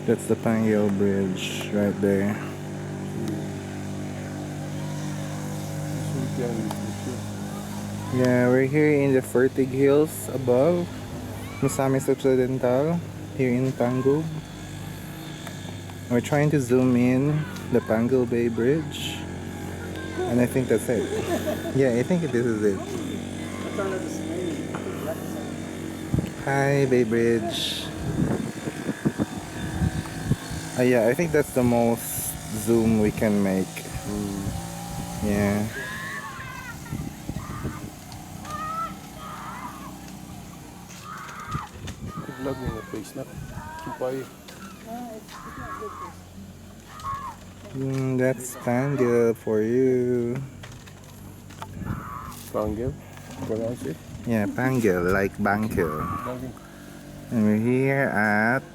That's the Panguil Bridge right there. Yeah, we're here in the Fertig Hills above Misamis Occidental, here in Tangub. We're trying to zoom in the Panguil Bay Bridge, and I think that's it. Yeah, I think this is it. Hi, Bay Bridge. Yeah, I think that's the most zoom we can make. Yeah. Vlog mo face na. Chumpay. That's Panguil for you. Panguil. Pronounce it. Yeah, Panguil, like Bangkil. Vlogging. And we're here at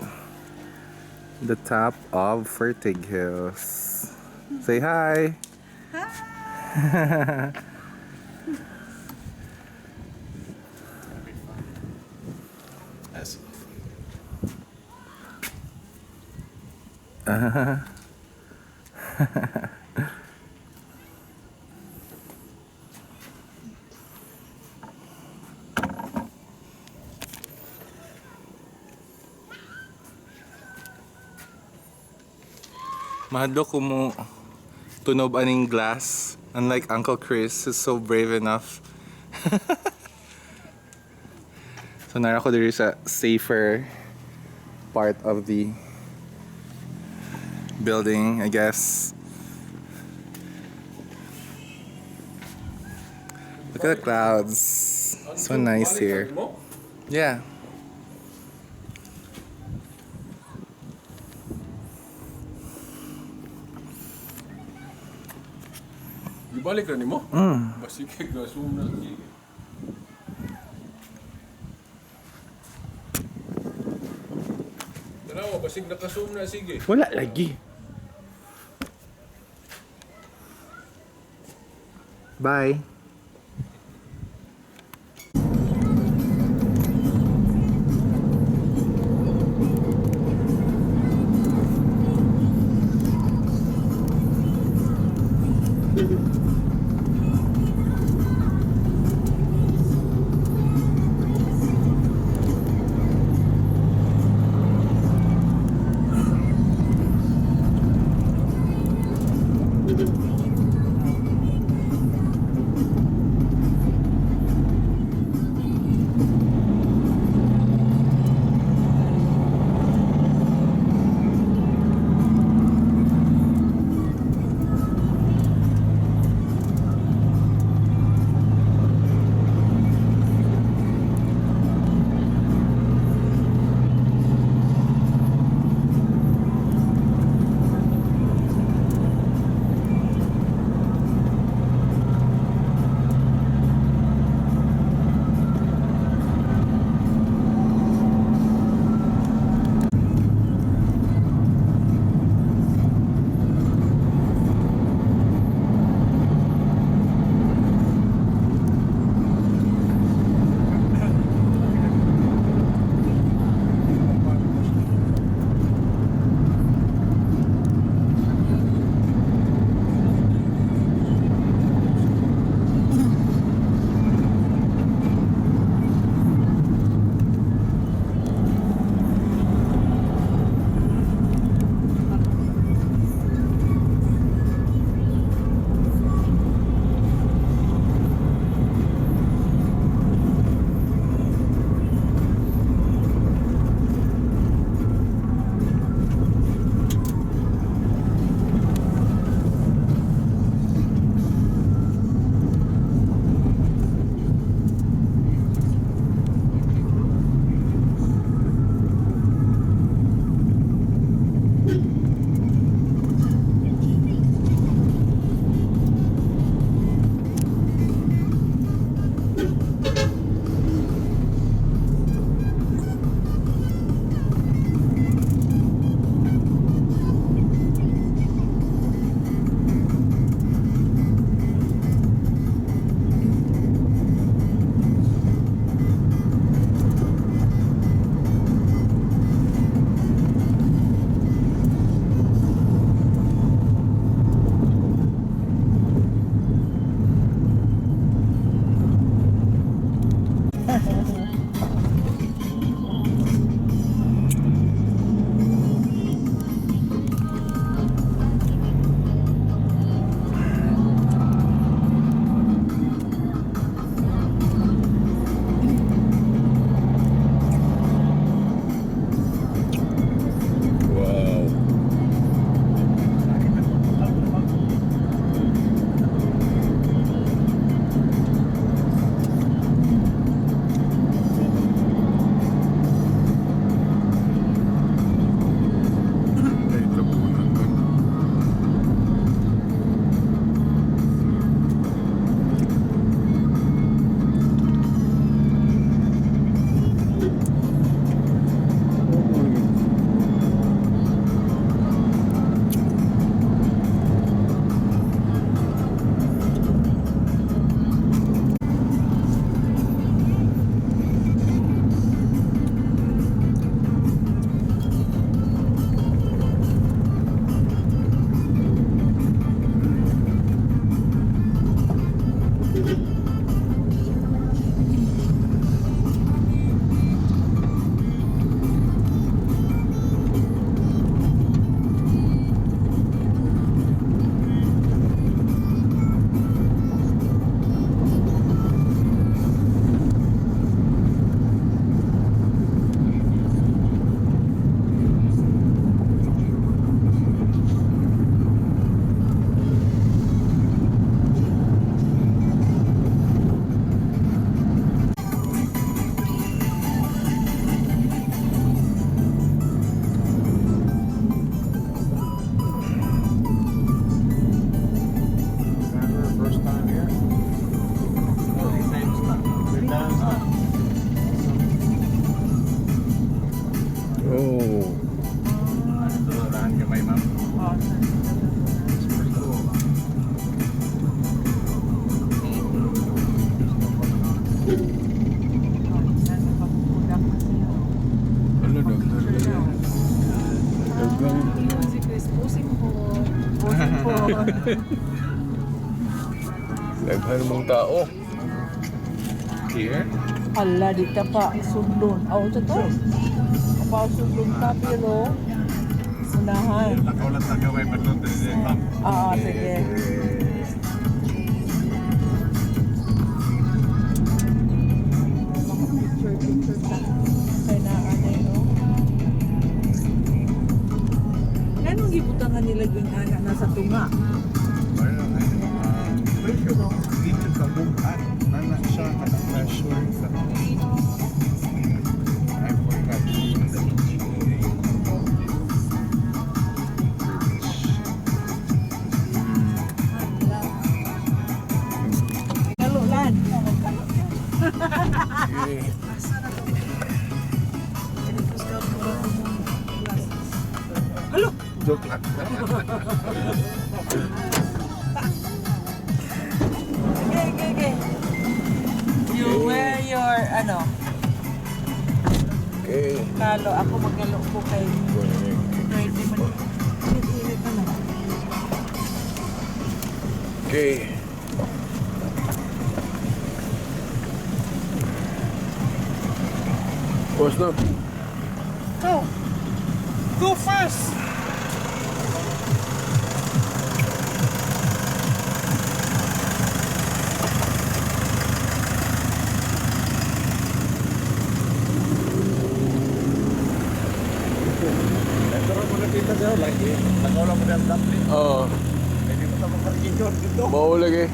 the top of Fertig Hills. Say hi. Hi. That's Mahadlok ko mo tunob aning glass. Unlike Uncle Chris, who's so brave enough. So nara ko there is a safer part of the building, I guess. Look at the clouds. So nice here. Yeah. Ibalik ra nimo? Mm. Basig kay gasum na sige. Tanawa, basig nakasum na sige. Wala lagi. Bye. Wow. Ay, tabunan man. Remember first time here? Oh. Oh, It's pretty cool. Ano daghan. Daghan. Si Chris, pusing po. Pusing po. Daghan mong tao. Here? Ala, di ta pa sundon. Aw, ito to. Pa sundon ta pero unahan. Nakaulat na gawin Ah, sige. Mga picture, picture ta. Kay na ano no? Anong gibutangan nila yung anak nasa tunga? Dito sa bukat, nana siya naka-pressure sa I forgot the Kalulan. Halo. Joke lang. Okay. You wear your, ano, Okay. kalo. Ako magkalo ko kay pwede man. Init-init na na. Okay. What's up? Go! Go first! Oo. Mao lagi.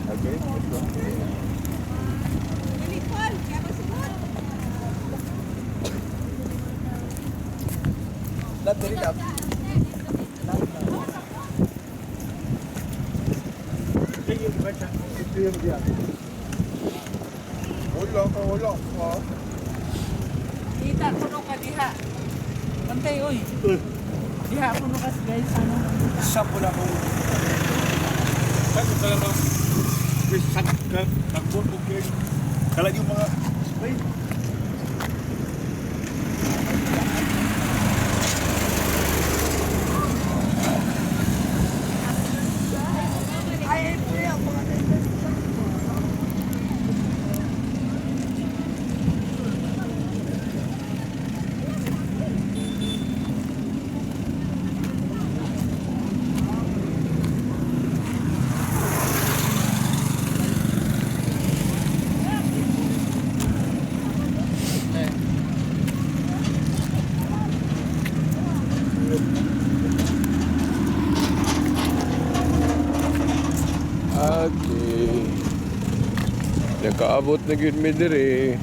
Okay, let's go. Wala ka, wala ka. Kita kuno ka diha. Pantay oy. Diha kuno ka guys ano. Sa pula ko. Sa ko lang. Sa tagbon ko kay. Kala yung mga spray. Okay. Nakaabot na gyud mi diri.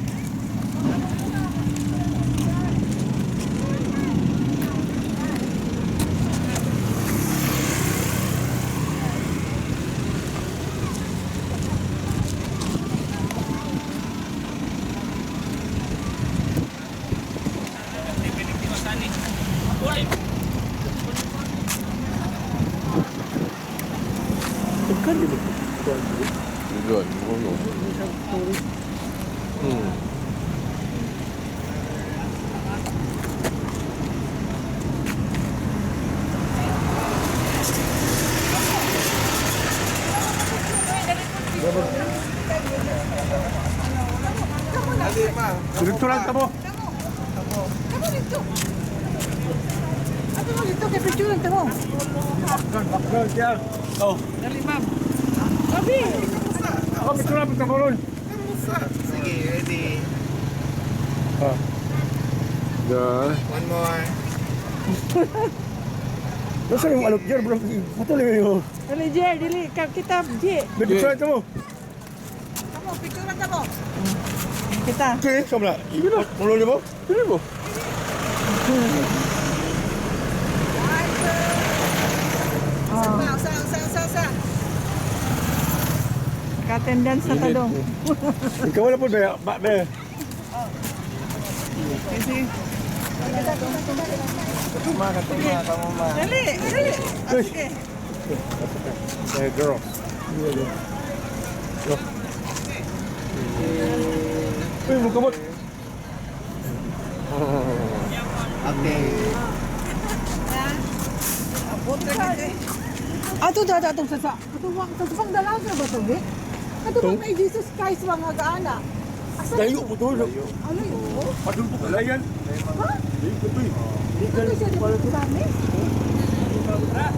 Doon, ano? Direktoran ka mo. Kamu dito. Ato mo dito kay picture mo. Background yan. Oh. Dali ma'am. Abi. Ako, picture ka mo ron. Sige, ready. Ah. Da. One more. Nasa yung alot dyan, bro. Patuloy yun. Dali Jer, dili ka kita J. May picture ka mo. Kamu picture ka mo. Kita. Okay, sama na. Sige na. Mulo niyo mo? Dili mo. Oh. Ka-attendance na ta dong. Ikaw wala po ba? Ba, ba. Kasi. Dali, dali. Ah, sige. The girls. Uy, magkamot. Okay. Ato da atong sa sa. Ato wa sa pang dalaw sa ba to eh? Ato bang kay Jesus Christ mga gaana. Asa Layo po to. Ano yun? Padul po kalayan. Ha? Layo po to. eh. Dito na siya dito sa amin. Ah, wala.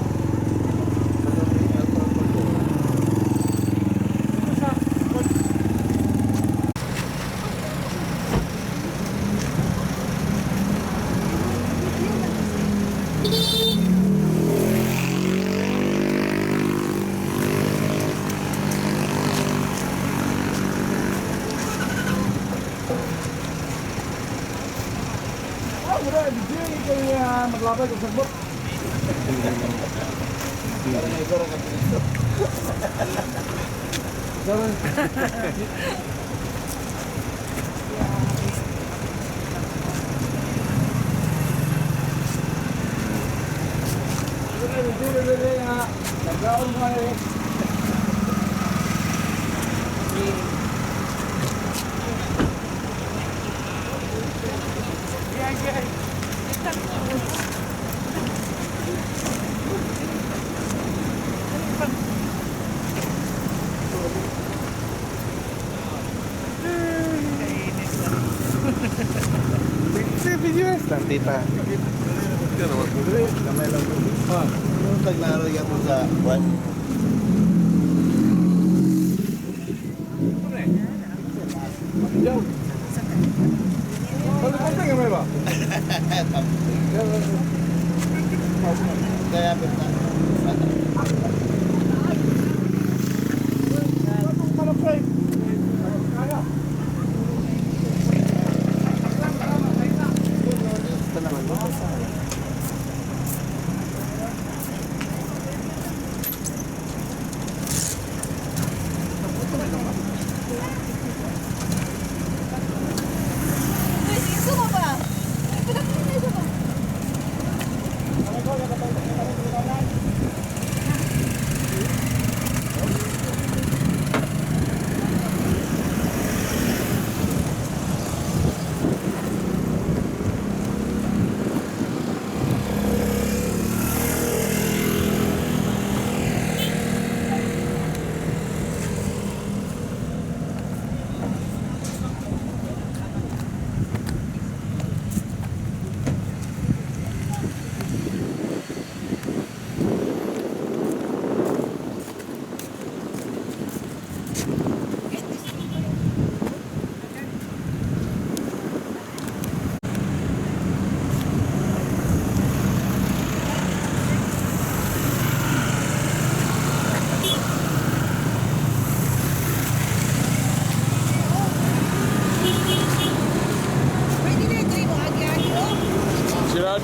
Hindi kaya maglabay kung sagbot. Sige, video lang, tita. Taglaro yan mo sa buwan. Ano ka may ba? Kaya basta. Luis, iso mo ba?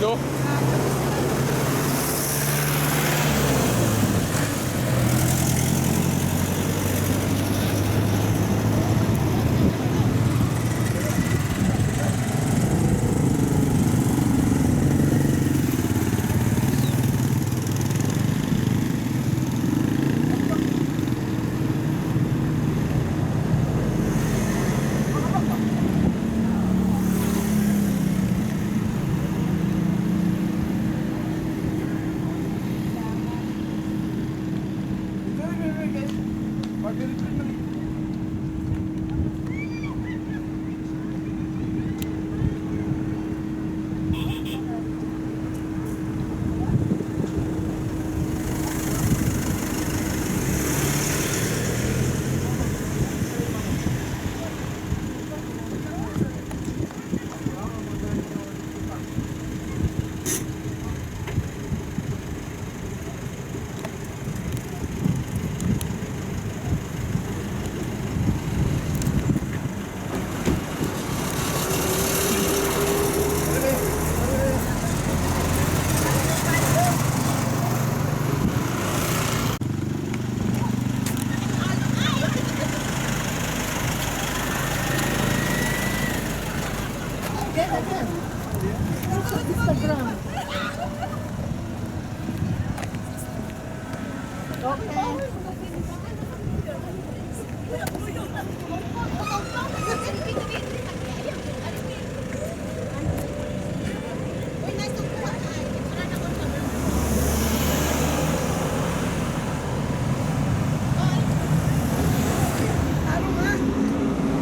Delikado. Instagram. Okay.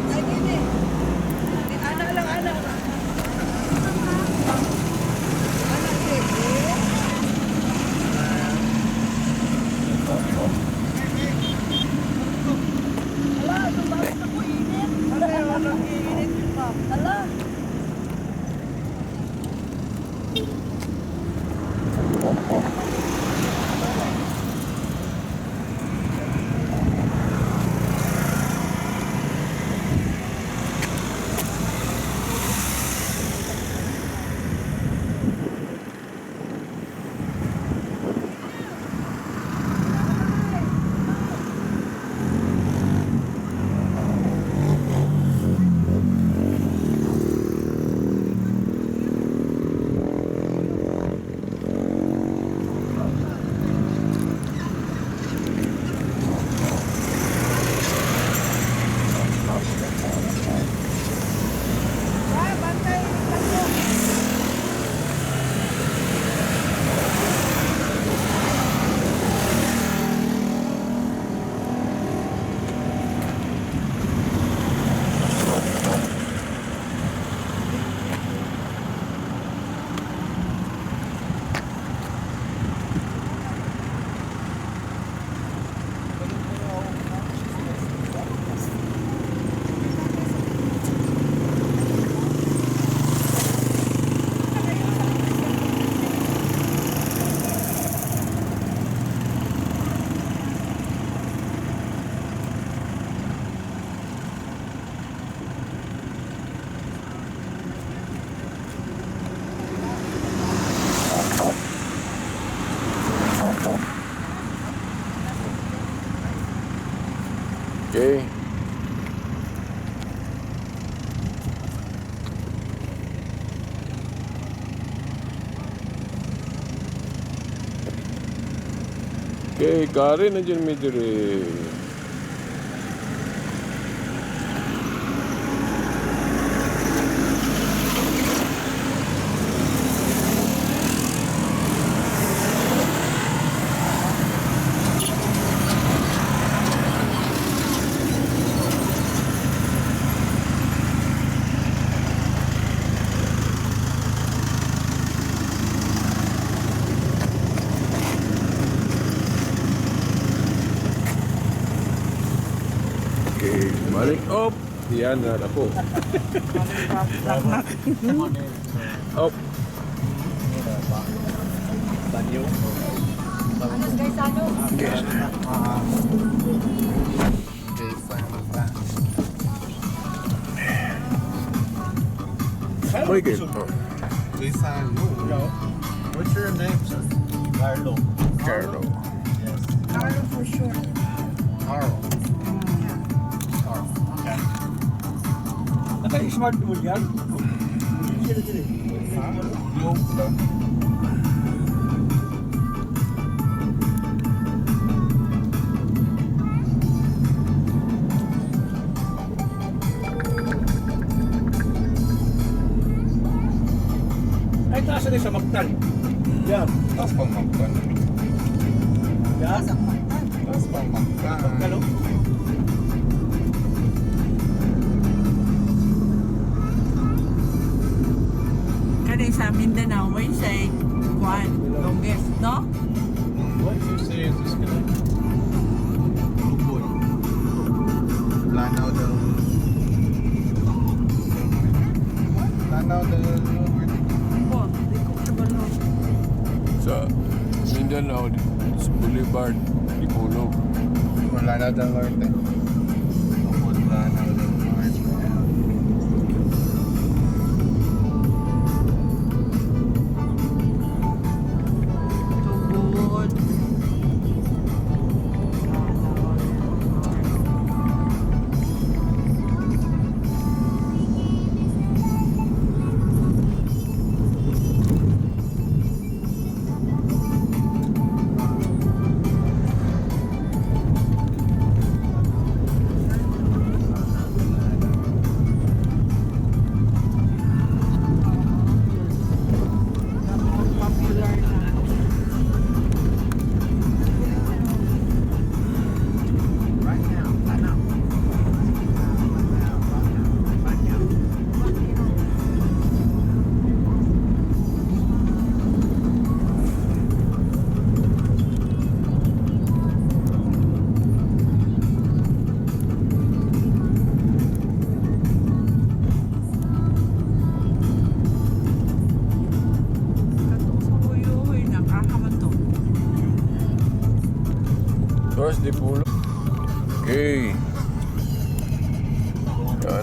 Ay, gini. Ana lang, ana lang. Ana, gini. Ala, lumabas ako, init. Ala, init pa. Ala. Ay, bantay. Tatlo. Okay. Okay, kari na dyan medyo rin. Okay, balik up. Yan na ako. Up. Okay. Muy good. Oh. Gaisano. What's your name, sir? Carlo. Carlo. Yes. Carlo for sure. Carl. Carl. Okay. Naka-smart mo yan? Sila sila. Ha? Globe ba? Ay, taas na sa Mactan. Yan. Taas pang Mactan. Yan. Taas pang Mactan. Mactan, oh. Kani sa Mindanao, may say kuan, longest, no? What you say is this guy? Lubon. Lanao del... Lanao del Norte. Po, di ko kabalo. Sa Mindanao, sa Boulevard, Dipolog. Or Lanao del Norte. Lubon, Lanao del Norte. Tugod. Popular na. Katong sa Huyohoy, nakakaman to. Torres Dipolog. Okay.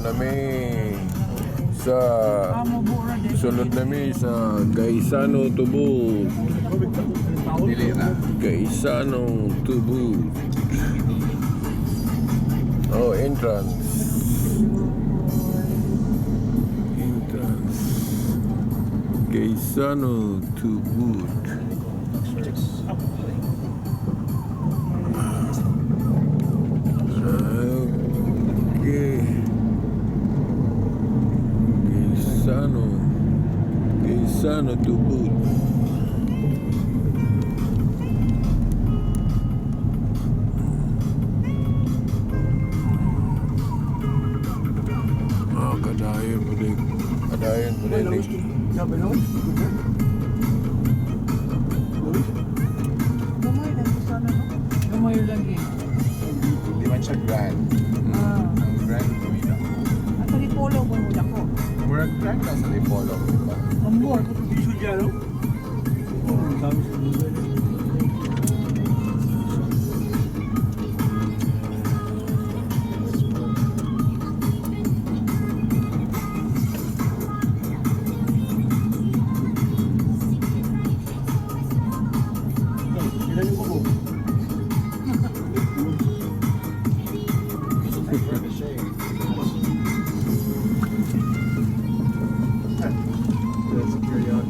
Nami sa Amo bura din. sulod nami sa Gaisano Tubo. Dili na. Gaisano Tubo. Oh, entrance. Entrance. Gaisano Tubud. Okay. Gaisano. Gaisano Tubud. Ah, kadayon mo din. Kadayon mo din. Eh. Sabi no? Gamay lang ko sana, no? Gamay lagi. Hindi man siya grand. Ah. Ang grand ko yun. At sa Ripolo ko mo dako. Murag grand na sa Dipolo. Diba? Amor, piso dyan, no? Oh, sabi sa mga. Ilan yung kubo?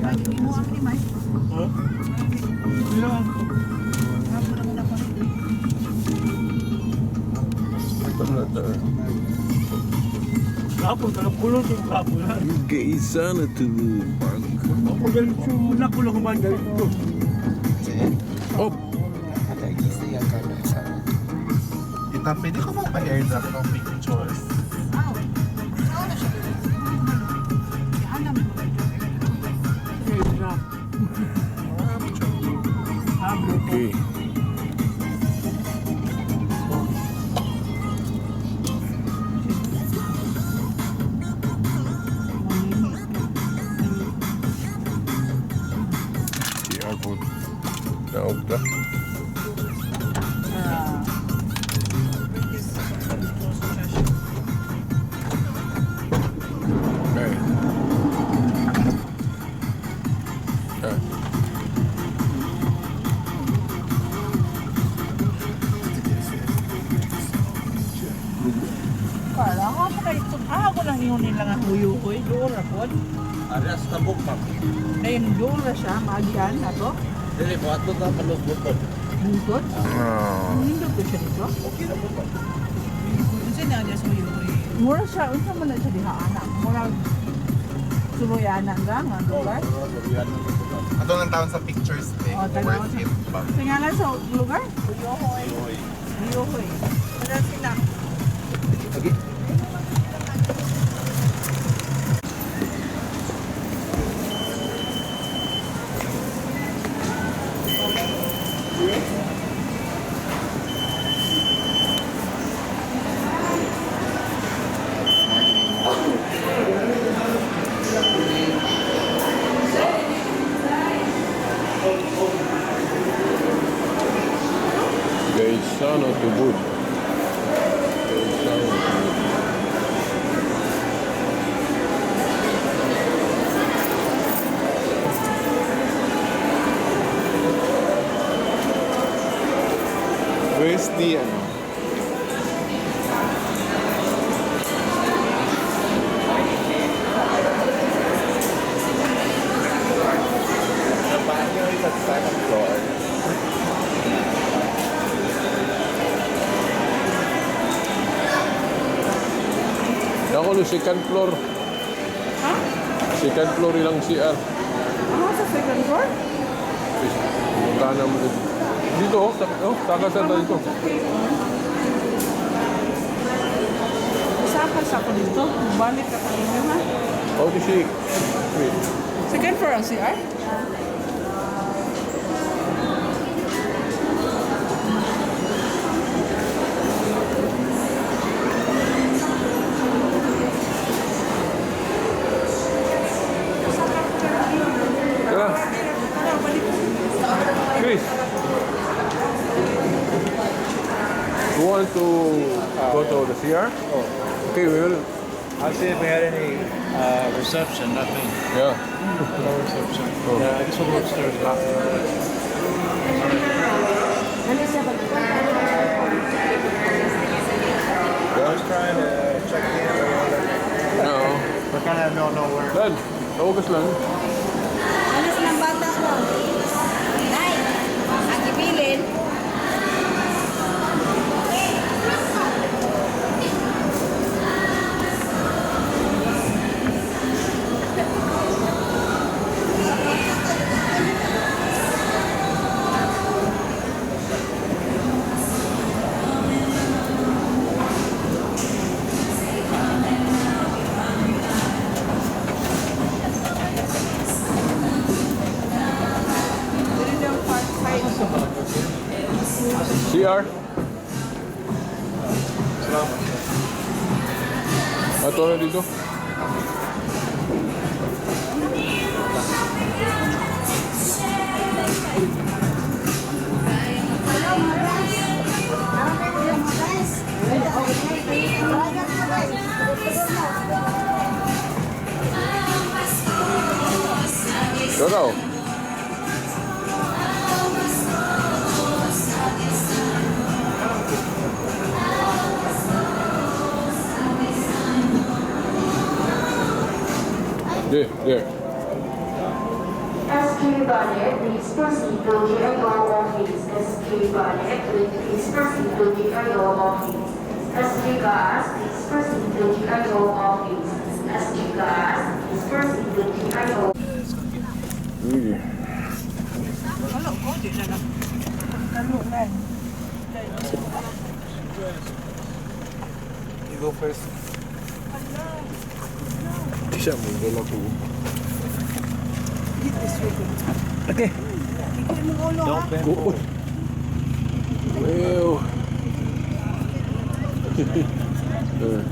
Ay, imo ang limay. Ha? Ilan? Amo naman ako. Kapon, talagang kulot yung kapon. Ha? Gaisano Tubud Park. Ako ganito, nakulong kumain ganito. Oh, Ita, pwede ko bang pa-airdrop ng pictures? Ah, sao na siya? Ana mo. Airdrop. Okay. Si ako naog ta. Ah. Okay. Na huyuhoy, doon ra pod. Arias tabok, ma'am. Ayun, doon ra siya, maagian na to. Dili, buhato na palos butod. Bungkod. Oh. Nindot ko siya dito. Okay na po, ma'am. Unsa na diya sa uyoy? Mura siya, unsa man na siya diha anak. Mura suloy anak nga nga lugar. Ato lang taon sa pictures eh. Oh, tanaw Worth sa- it ba? Sa ngalan sa lugar? Uyohoy. Uyohoy. Wala sila. Okay. Gaisano Tubod. Gaisano Tubod. Where's the ano? The banyo is at second floor. Ako no, second floor. Ha? Second floor ilang CR. Ano sa second floor? Punta na mo dito. Dito, oh, oh, taka sa dito. Saka sa ako dito. Balik ako dito ha. Oh, di si. Wait. Second floor ang CR? Tara. Chris. You want to go to the CR? Oh. Okay, we will. I'll see if we had any reception. Nothing. Yeah. No reception. Oh. Yeah, I guess we'll go upstairs. Yeah. Just trying to check the area. No. We're kind of don't know where. Dad, tawagas lang. Ano silang bata ko? Nay, ang ibilin. Dito yung park side. CR? Ato na dito. Ikaw daw. There, there. SK Bonnet, please proceed to GIO office. SK Bonnet, please proceed to GIO office. SK Gas, please proceed to GIO office. SK Gas, please proceed to GIO. Really? Wala ko, di na lang. Pagkalo na. You go first. Di siya mo dala ko. Okay. Ikaw mong ulo ha. Don't bend Go. forward. Well. Eh,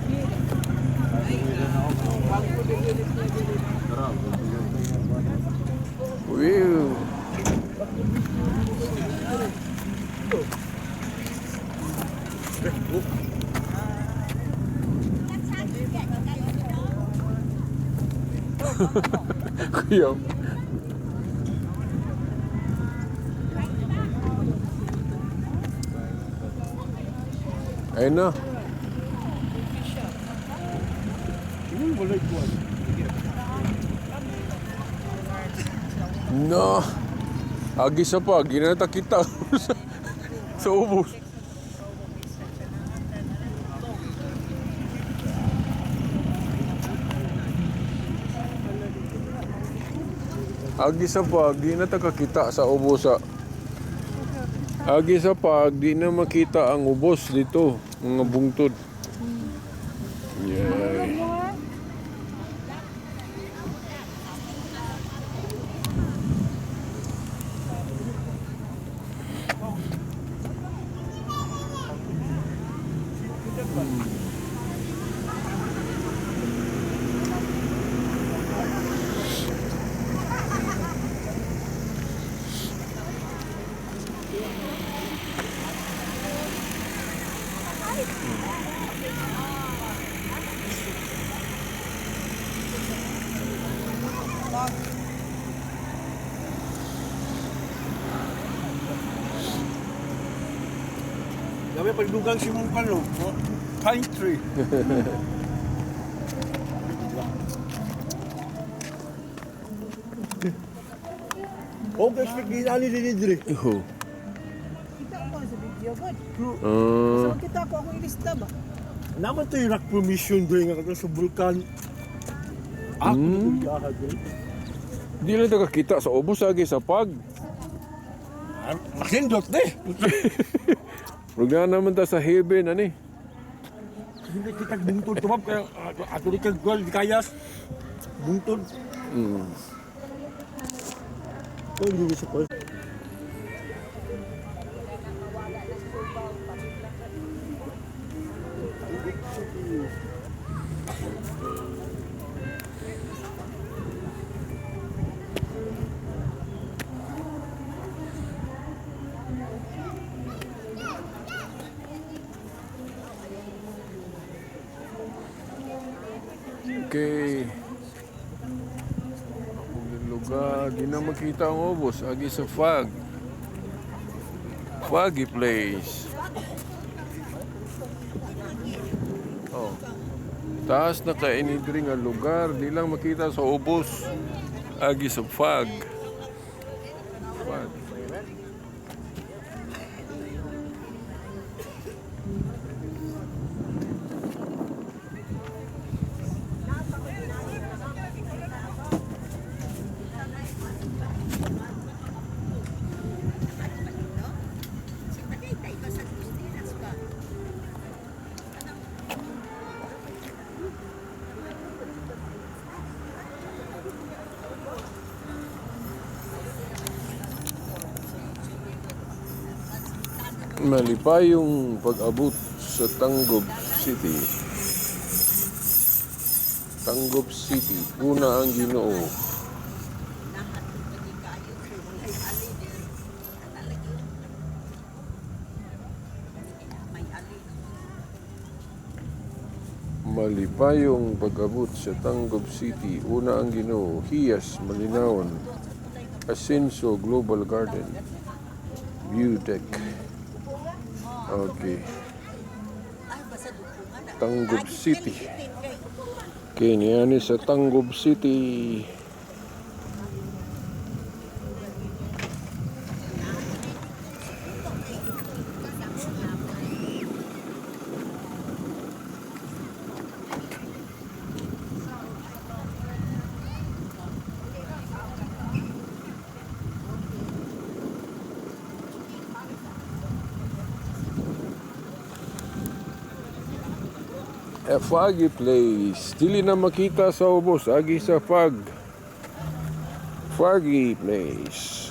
Well. Kuya. Ayun na. Wala kuan. No. Agi sa pa, ginata kita sa ubos. Agi sa pag, di na ta kakita sa ubos sa. Agi sa pag, di na makita ang ubos dito, mga bungtod. Yeah. Dami pagdugang si mong kalo. Pine tree. Okay, speak din ani din diri. Iho. Kita ko sa video, god. Ah. So, kita ko akong ilista ba? Naman to yung rock permission diri nga kato sa vulkan. Ako hmm. Diri. Di na ta kakita sa ubos agi sa pag. Masindot de. Rug na naman ta sa heaven ani. Hindi kita bungtod tumab kaya ato di kag gold kayas. Bungtod. Ko hindi sa ko. Okay. Akong lugar, di na makita ang ubos agi sa fog. Foggy place. Oh. Taas na kainidri nga lugar, di lang makita sa ubos agi sa fog. Fog. Malipayong pag-abot sa Tanggob City. Tanggob City, una ang Ginoo. Malipayong pag-abot sa Tanggob City, una ang Ginoo. Hiyas, Malinaon, Asenso Global Garden, View Deck. Okay. Tanggob City. Okay, niyan sa Tanggob City. A foggy place. Dili na makita sa ubos. Agi sa fog. Foggy place.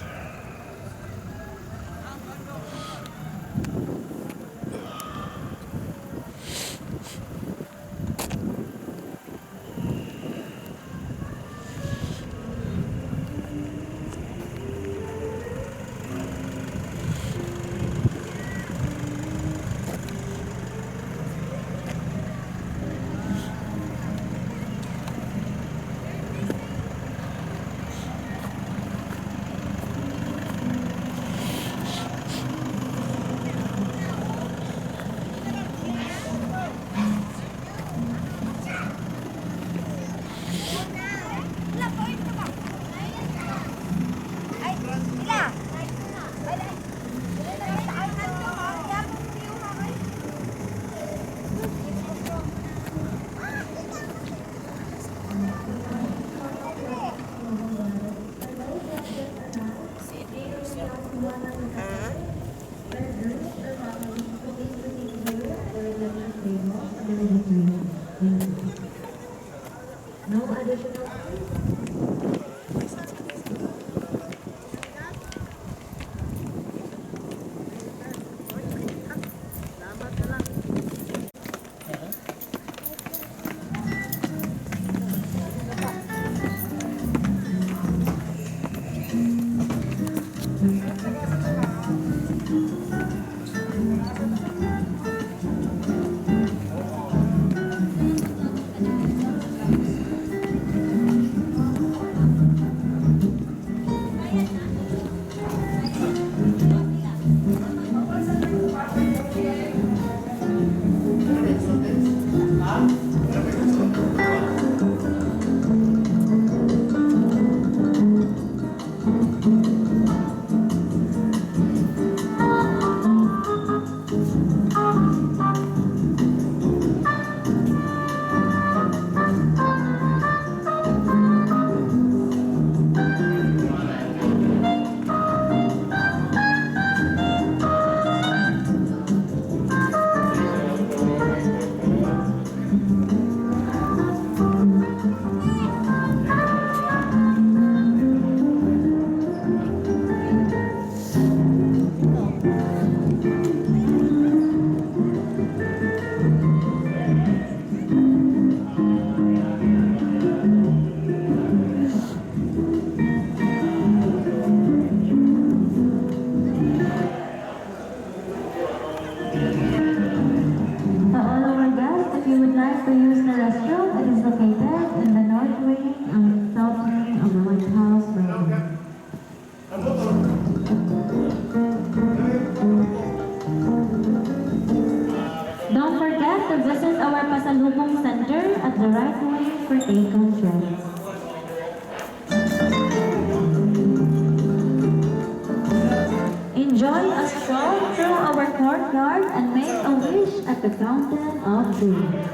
To all our guests, if you would like to use the restroom, it is located in the north wing and south wing of the White House building. Don't forget to visit our Pasalubong Center at the right wing for take-home trips. Enjoy a stroll through our courtyard and make a wish at the Fountain of Dreams.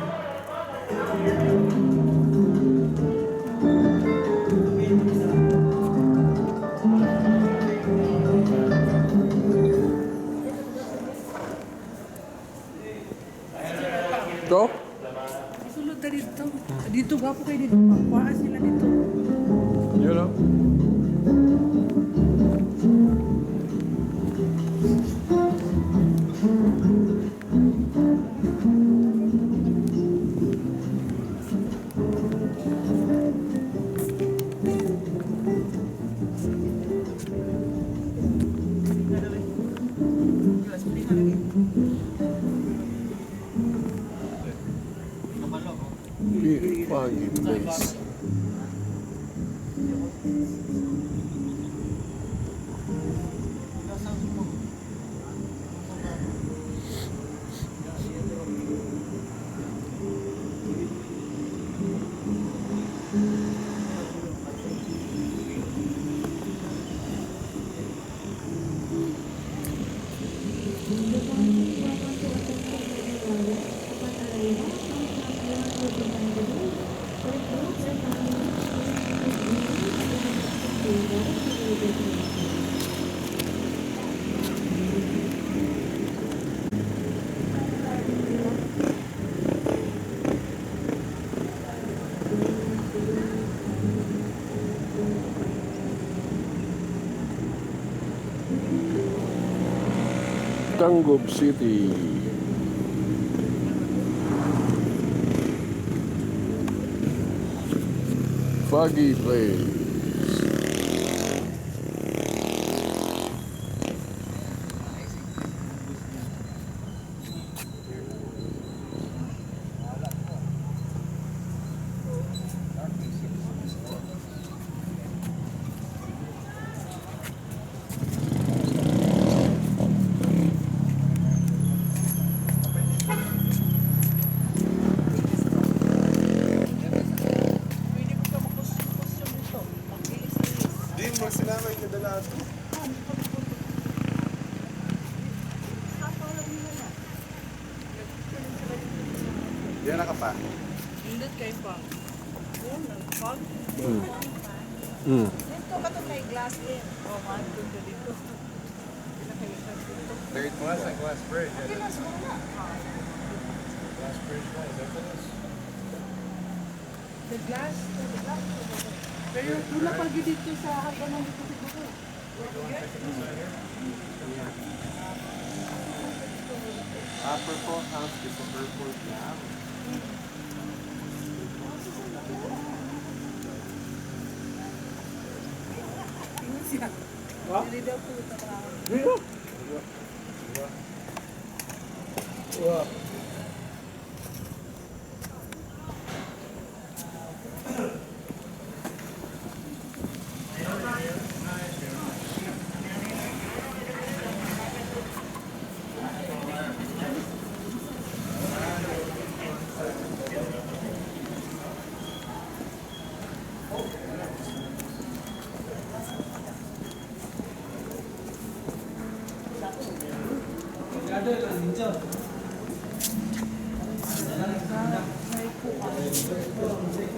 Ito? Sulod ta dito. Dito, gwapo kayo dito. Kuhaan sila dito. Yun o. Foggy place. Tangub City. Foggy place. Pwede ko ka mag-costume dito. Mag-ilis-ilis. Di mo sila may kadala ito. Diyan na ka pa. Indot kay pang. Oh, nagpag. Dito ka to kay glass in. Oh, maadto ka dito. Third class, like glass bridge. Okay lang siguro na. Glass bridge na, is that this? The glass. Pero wala pa gyud dito sa hagdanan dito siguro. Ah, purple house is a purple jam. Ingon siya. Dili daw po ito.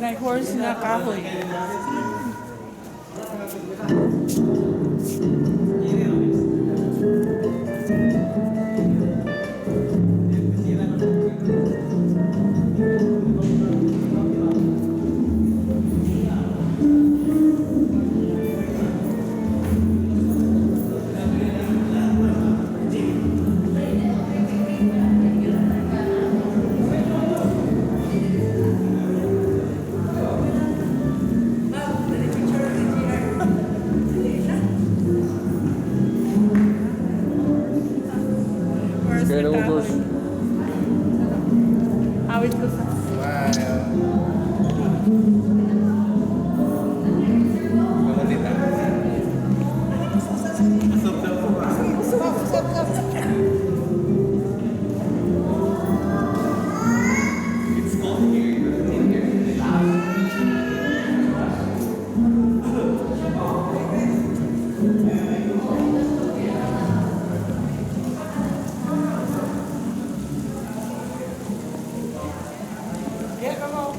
May horse na kahoy. Horse Kaya na naman, kahoy. boss. Awit ko sa... Smile. It's cold here. In here. Yeah, come on.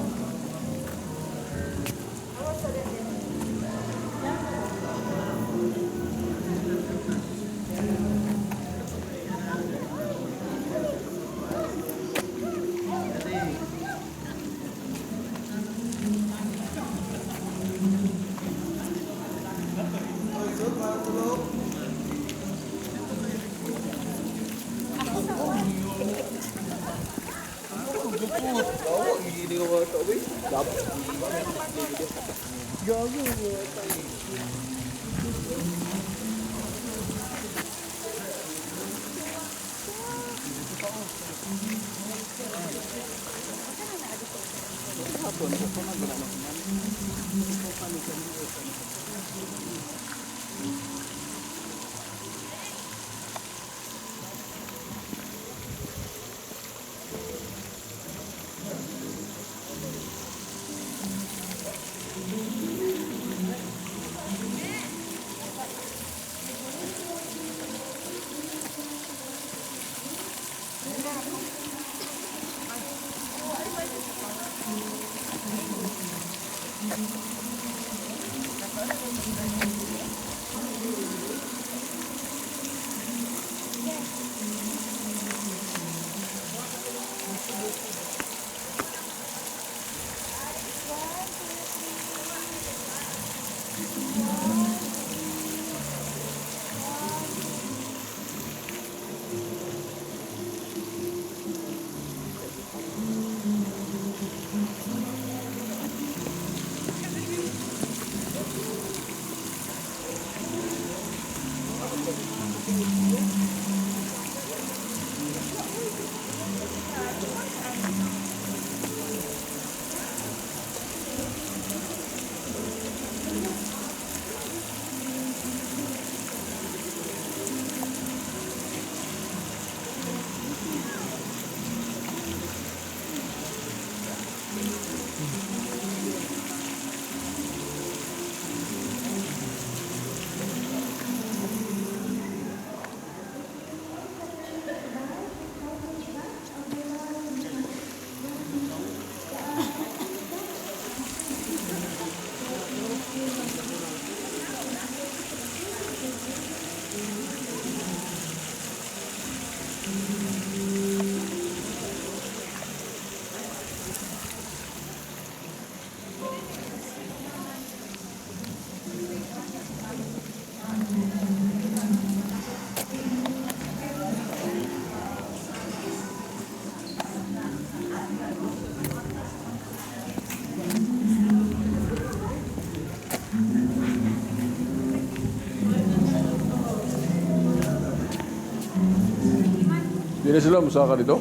Di na sila musaka dito?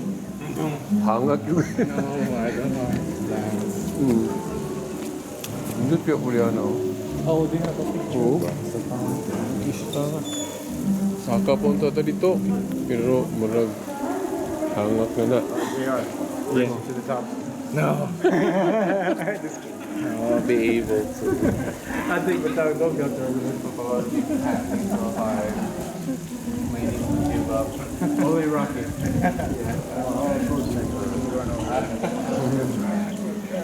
Hangak yun. No, I don't know. Plans. Nindot kaya Juliana oh. Oh, they have a picture. Oo. Sa fountain. Isda na. Saka punta ta dito. Pero murag hangak na na. We are. Yeah. To the top. No. Just kidding. I won't be able to. I think without go filter, we would So hard. May need to give up. Only Rocky.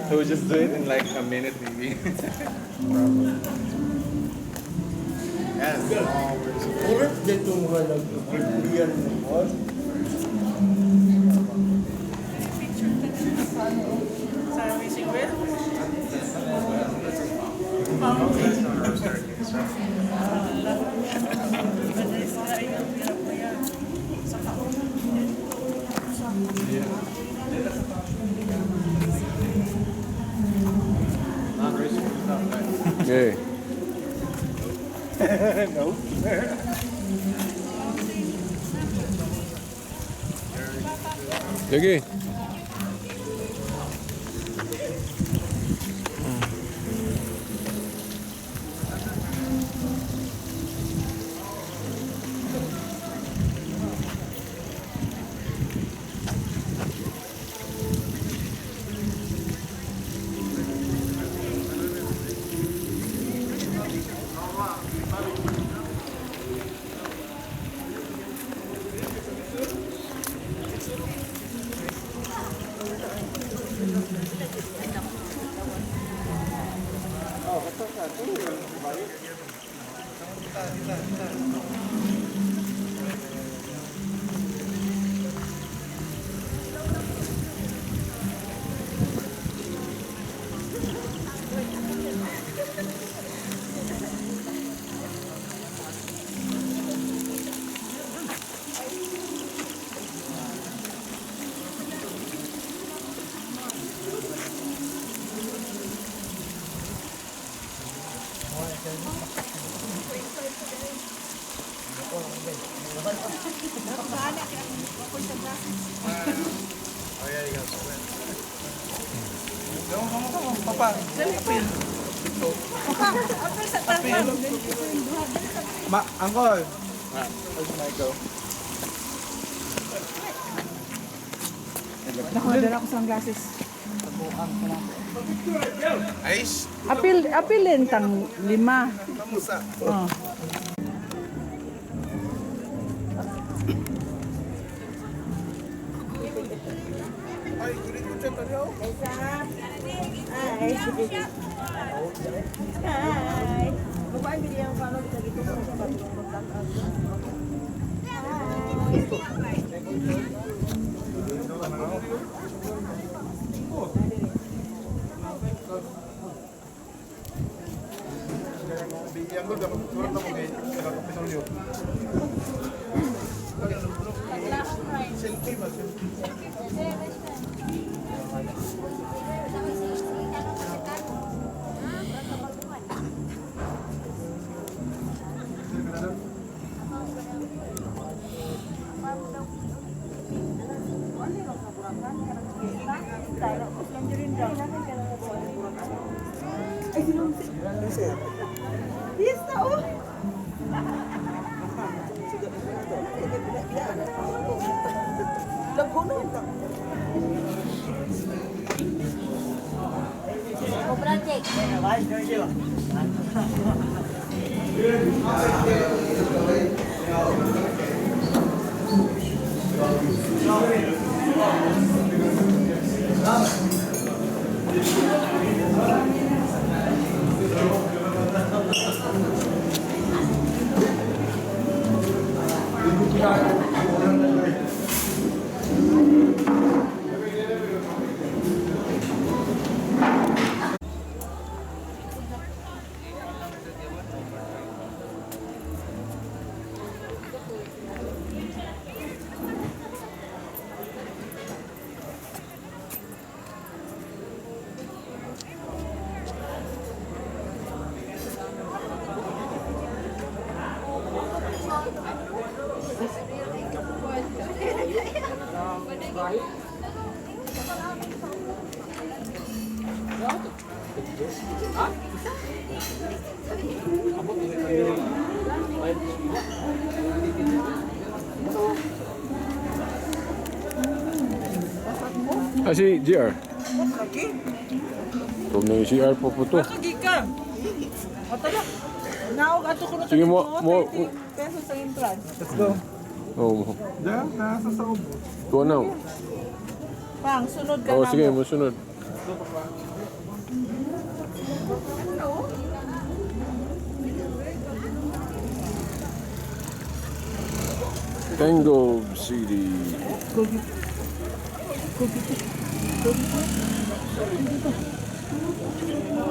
So we just do it in like a minute maybe. Yes. Ulit dito mga nag-Korean mo. Sa wishing well. Fountain. Okay. No. Sige. Ma, uncle. Where's Michael? Naku, dala ko sunglasses. Apil, apilin tang lima. Oh. Hi. Babae, hindi ang paano kita dito. Yes na, oh. Ah, si GR. Lagi. Huwag na yung CR po po to. Lagi ka. O tala. Naog ato ko na Sige, 30 pesos sa entrance. Let's go. Oo. Diyan, nasa sa ubo. Tuwa na. Pang, sunod ka Oo, na sige, mo. musunod. Tango City.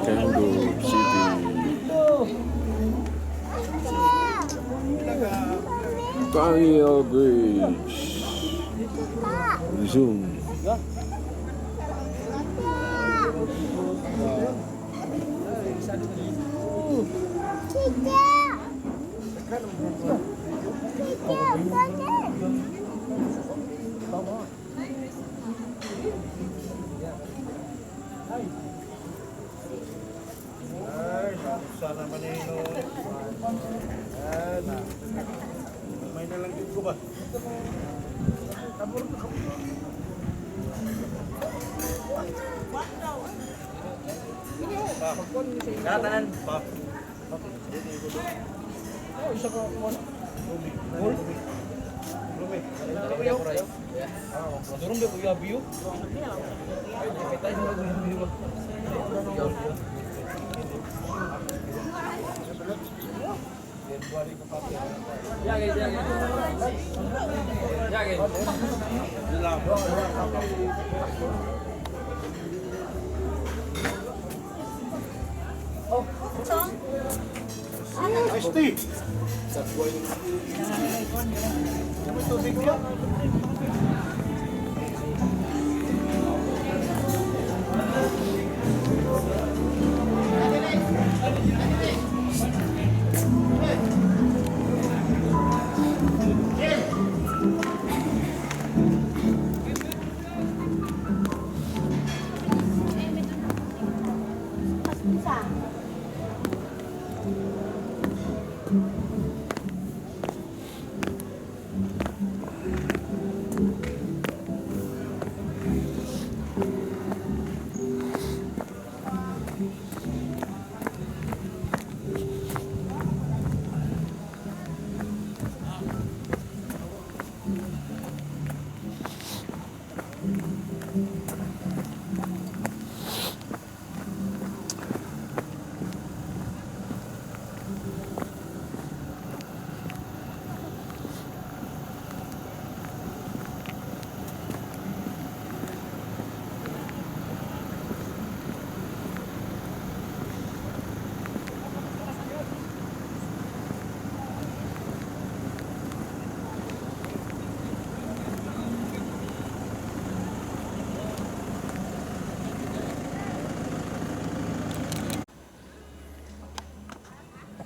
Tango City. Pangil Bridge. Zoom. Ay, sana manino. Yan. May na lang din ko ba? Katanan. Pa. Iced tea. May tubig ka?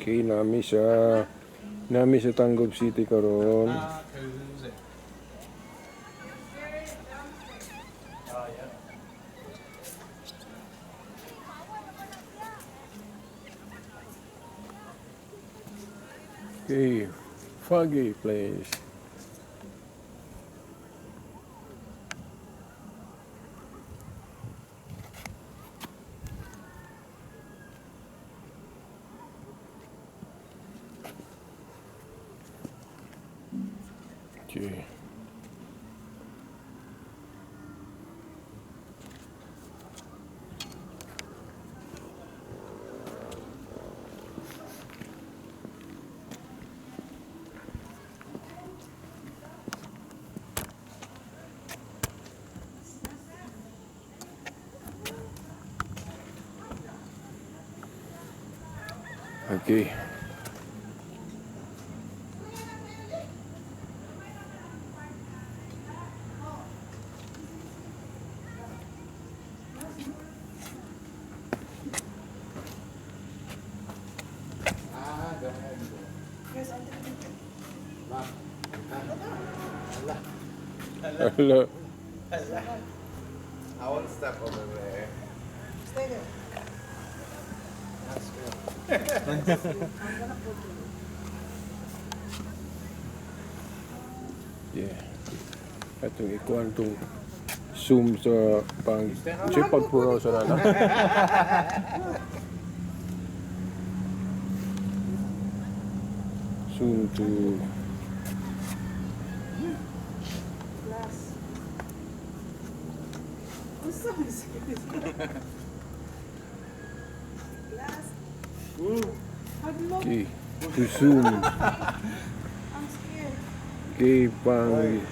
Okay, nami sa Tanggob City karon. Okay, foggy place. Okay. Okay. Hello. I won't step over there. Stay there. That's good. I'm gonna put you. Yeah. Atong ikuan tong zoom sa pang chipag puro sa nana. Zoom to Glass. Unsa man siya? Glass. Hadlok. Okay, to zoom. I'm scared. Okay, pang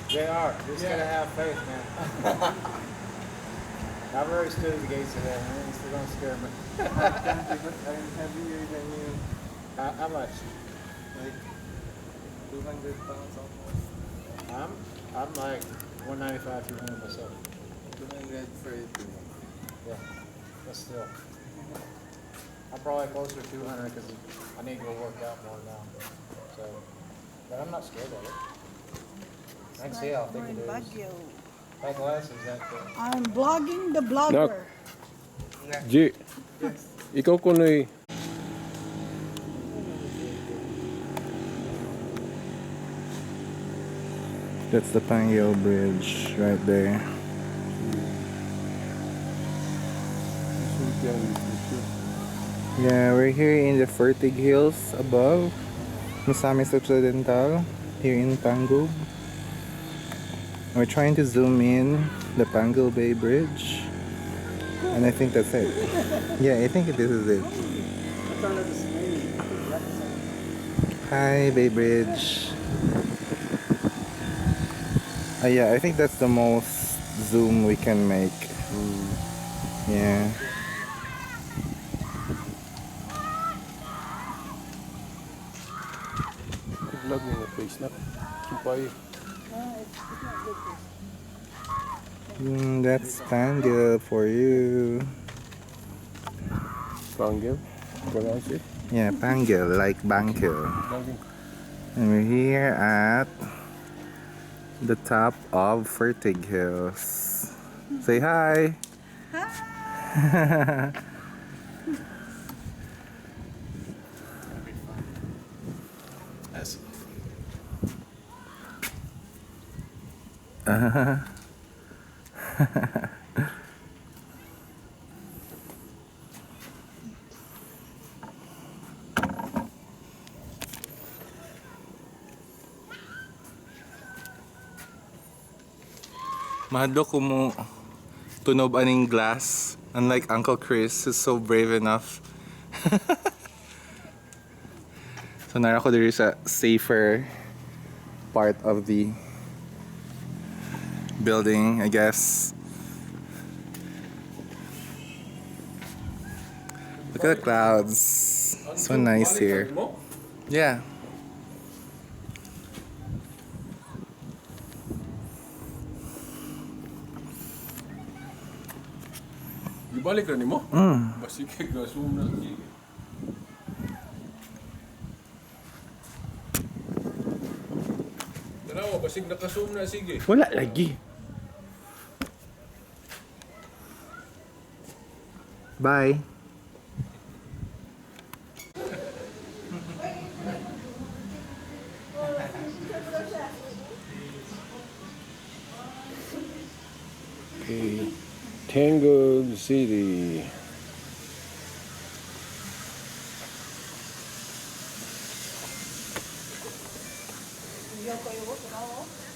JR, just gotta have faith, man. I've already stood at the gates of heaven. Man. It's still gonna scare me. I'm heavier than you. How much? Like 200 pounds almost. I'm like 195, 200 myself. 230. Yeah, but still. I'm probably closer to 200 because I need to go work out more now. So, but I'm not scared of it. I can see how thick We're it in is. Baguio. That glass is that thick. I'm blogging the blogger. G. Ikaw kunoy. That's the Panguil Bridge right there. Yeah, we're here in the Fertig Hills above Misamis Occidental, here in Tangub. We're trying to zoom in the Panguil Bay Bridge. And I think that's it. Yeah, I think this is it. Hi, Bay Bridge. Yeah, I think that's the most zoom we can make. Yeah. Vlog mo face na. Sumpay. That's Panguil for you. Panggil. Pronounce it. Yeah, Panguil, like Bangkil. Vlogging. And we're here at the top of Fertig Hills. Say hi. Hi. That's Mahadlok ko mo tunob aning glass. Unlike Uncle Chris, who's so brave enough. So nara ko there is a safer part of the building, I guess. Look at the clouds. So nice here. Yeah. Ibalik ra nimo? Mm. Basig kay zoom na sige. Tanawa, basig naka-zoom na sige. Wala lagi. Bye. Okay. Tangub City.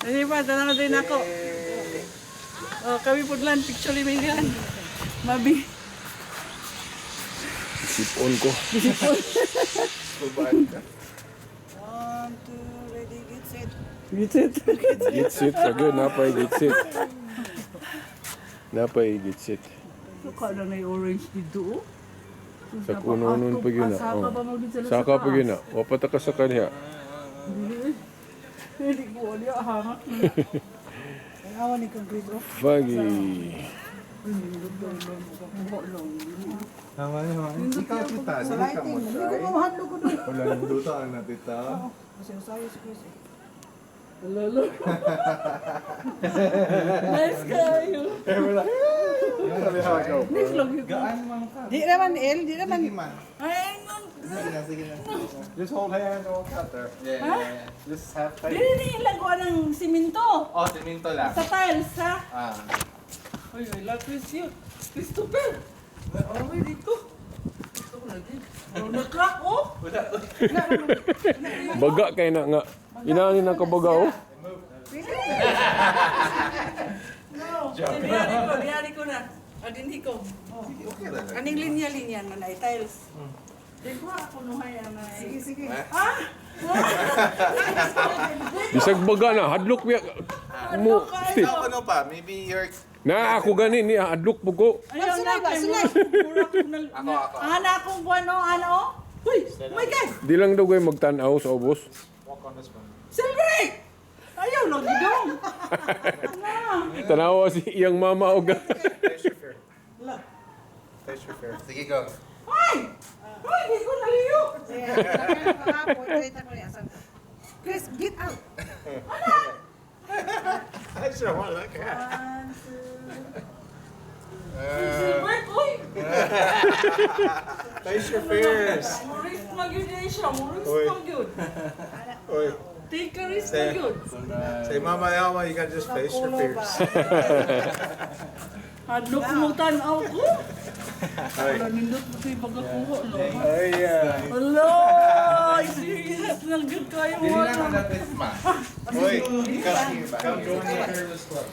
Hindi pa, tanaw din ako. Oh, kami pudlan, picture ni yan. Mabi. Sipon ko. One, two, ready, get set. Gitsit. Gitsit lagi napay gitsit. Napay gitsit. Suka na na yung orange dito. Oh. Sa kuno nun pa yun na. Saka Oh. pa mo gid sila Saka sa pa yun na. Wapata ka sa kanya. Hindi ko wala hangak. Awa ni kang grade off. Foggy. Ikaw, tita. Sa lighting, hindi ko mahandlo ko doon. Wala nang luto na, tita. Kasi usayo si Chris eh. Lolo. Nice kayo. Sabi how I go. Next lang yun. Gaan man ka. Di naman, El. Di naman. Sige man. Ay, no. Sige na, sige na. Just hold hands and walk out there. Yeah. Just have faith. Dili di ilang kuha ng simento. Oh, siminto lang. Sa tiles, ha? Ah. Uy, I love Chris yun. Christopher! Oh, wait, dito. Ito ko na din. Oh, na-crack, oh! Baga kay na nga. Inaani na ka baga oh. No. Diyari ko, diyari ko na. Ah, dinhi ko. Oh. Okay lang. Aning linya-linya na na, tiles. Di ko ako nuhay, anay. Sige, sige. Ah! Bisag baga na hadlok biya mo. Steve. Ikaw ano pa? Maybe you're... Na ako gani ni hadlok po ko. Ayaw na, Sulay ba? kay Sulay. Ako, ako. Ana akong buwan, oh, ano, oh. Uy, oh my God! Di lang daw kayo magtan-aw sa ubos. Walk on this one. Silvery! Ayaw, lagi dong. Ana. Tanawa si iyang mama og Face your fear. Ala. Face your fear. Sige, go. Ay! Ay, di ko naliyo. Portrait ako niya. Chris, get out. I sure want to look at. One, two. Silver, uy! Face your fears. Muris magyud na siya, muris Uy. magyud. Oy, Take a risk Say- magyud. say, Mama Alma, you gotta just face your fears. Hadlok mo tan-aw ko. Wala nindot mo sa'yo pagkakuha. no? Ay, yeah. Wala! Serious lang gyud kayo. Dili lang Wala. ang dapat ma. Oy, come join the fearless club.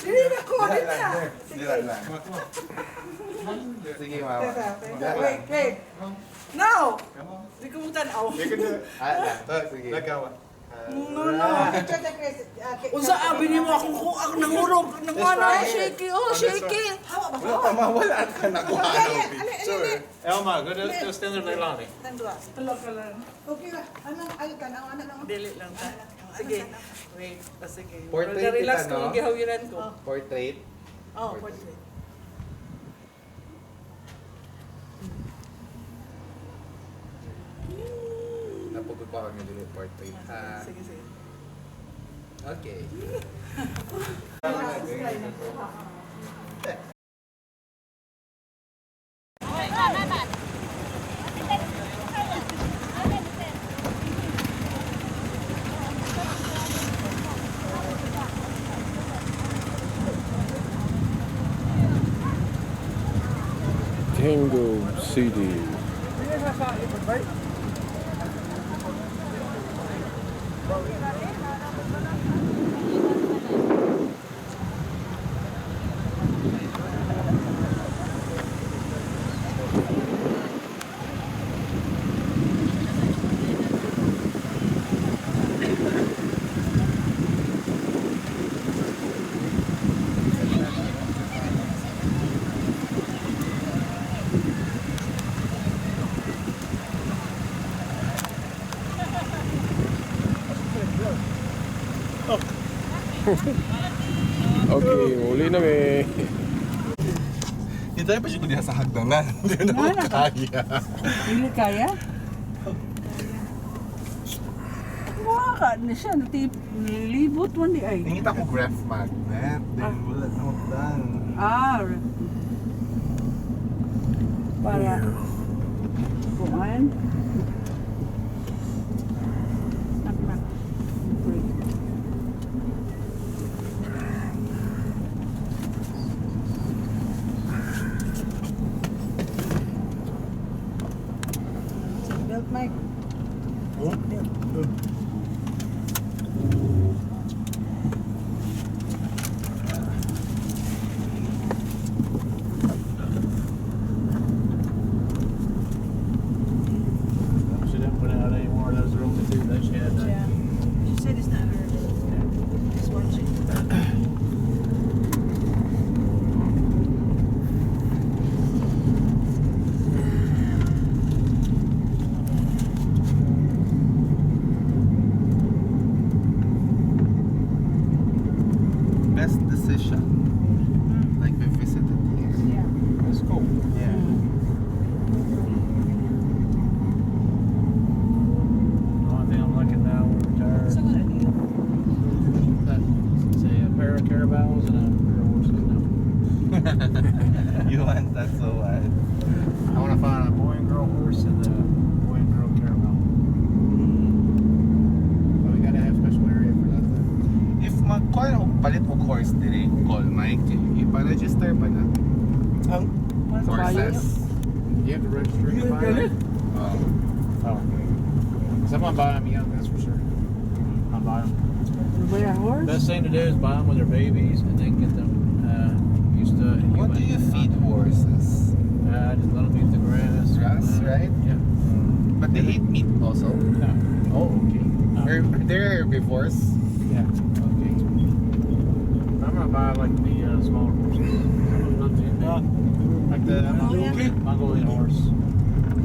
Dili na ko, dili na. Dili lang. Sige, mama. Wait, wait. No! Di ko mo tan-aw. You can do it. Ah, lang. Sige. Let go. No, no. Picture ta, Chris. Ah, Unsa abi nimo akong ku ako nangurog nangana shaky oh shaky. Hawa ba? Wala pa mawala ka na kuha Okay, ng ale, ale, picture. ale. Elma, go stand there, Leilani. Tandua. Tala ka lang. Okay ra. Anong ay tanaw ana nang. Dili lang ta. Sige. Wait, ah, sige. Portrait Relax kita, ko no? gihawiran ko. Portrait. Oh, portrait. Napugod pa kami dili portrait. Ah, Sige, sige. okay. Tango City. Okay, uli na mi. Hindi tayo pa siya diha sa hagdanan. Hindi na ko kaya. Dili kaya? Waka na siya, natip, nilibot man di ay. Ningita ko graph magnet. Then wala na hagdan. Ah, para kuan. Break. Belt Mike. She didn't put out any more. Those are only two that she had. Yeah. She said it's not her. Just watching. That's so wild. I want to find a boy and girl horse and a boy and girl caramel. But we gotta have special area for that though. If magkuha og palit og horse dire, call Mike. Ipa-register pa na. Ang Horses. You have to register to You buy get them? it? Oh. Cause I'm gonna buy them young, that's for sure. I'm gonna buy them. You buy a horse? Best thing to do is buy them when they're babies and then get them used to human. What do you feed horses? Just let them eat the grass. Grass, right? Yeah. But they eat meat also. No. Oh, okay. No. They're herbivores. Yeah. Okay. I'm gonna buy like the smaller horses. Not too big. Like the Mongolian? Mongolian horse.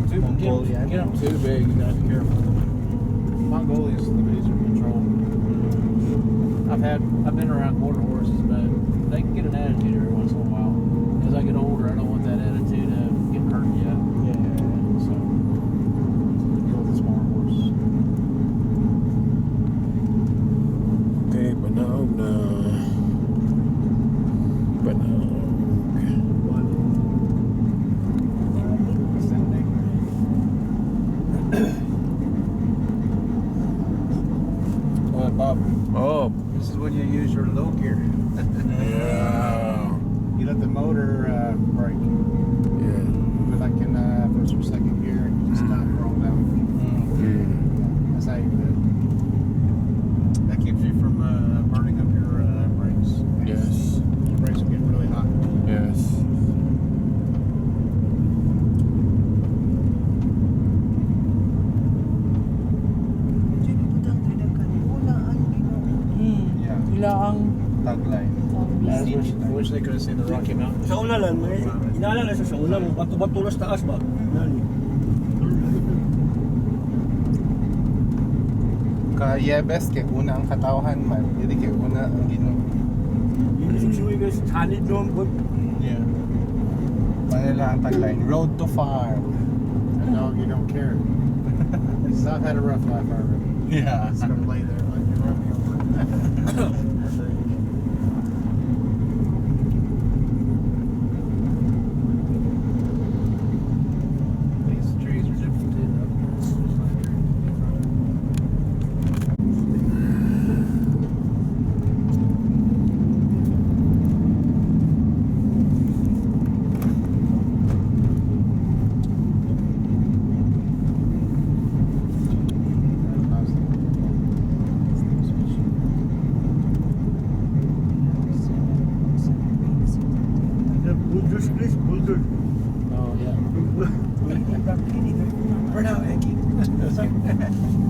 Too, Mongolian? get them too big, you gotta be careful. Mongolian's a little bit easier to control. I've been around quarter horses, but they can get an attitude every once in a while. As I get older, I don't want that attitude of getting hurt yet. Yeah. So go with the smaller horse. Okay, panaog na. Panaog. What's that name? Oh, Bob, Oh, This is when you use your low gear. yeah. You let the motor brake. Yeah. But like in first or second gear, you just kind of roll down. Yeah, that's how you do it. That keeps you from burning up your brakes. Yes. Your brakes will get really hot. Yes. Medyo ibutang tridakan. Una ang Ginoo. Yeah. Ila ang Tagline. I wish they could have seen the Rocky Mountains. Sa una lang, may inala na siya sa una mo, bato-bato na sa taas ba? Nani. Ka-yebes, kay una ang katawhan man. Dili kay una ang Ginoo. Yung suwi guys, sanid no, but Yeah. Manila ang tagline, Road to Farm. That dog, you don't care. 'Cause I've had a rough life already. Yeah. It's gonna lay there, let you run me over. These trees are different too. Though. Different. The boulders, please, boulder. Oh yeah. Burn out, Eki.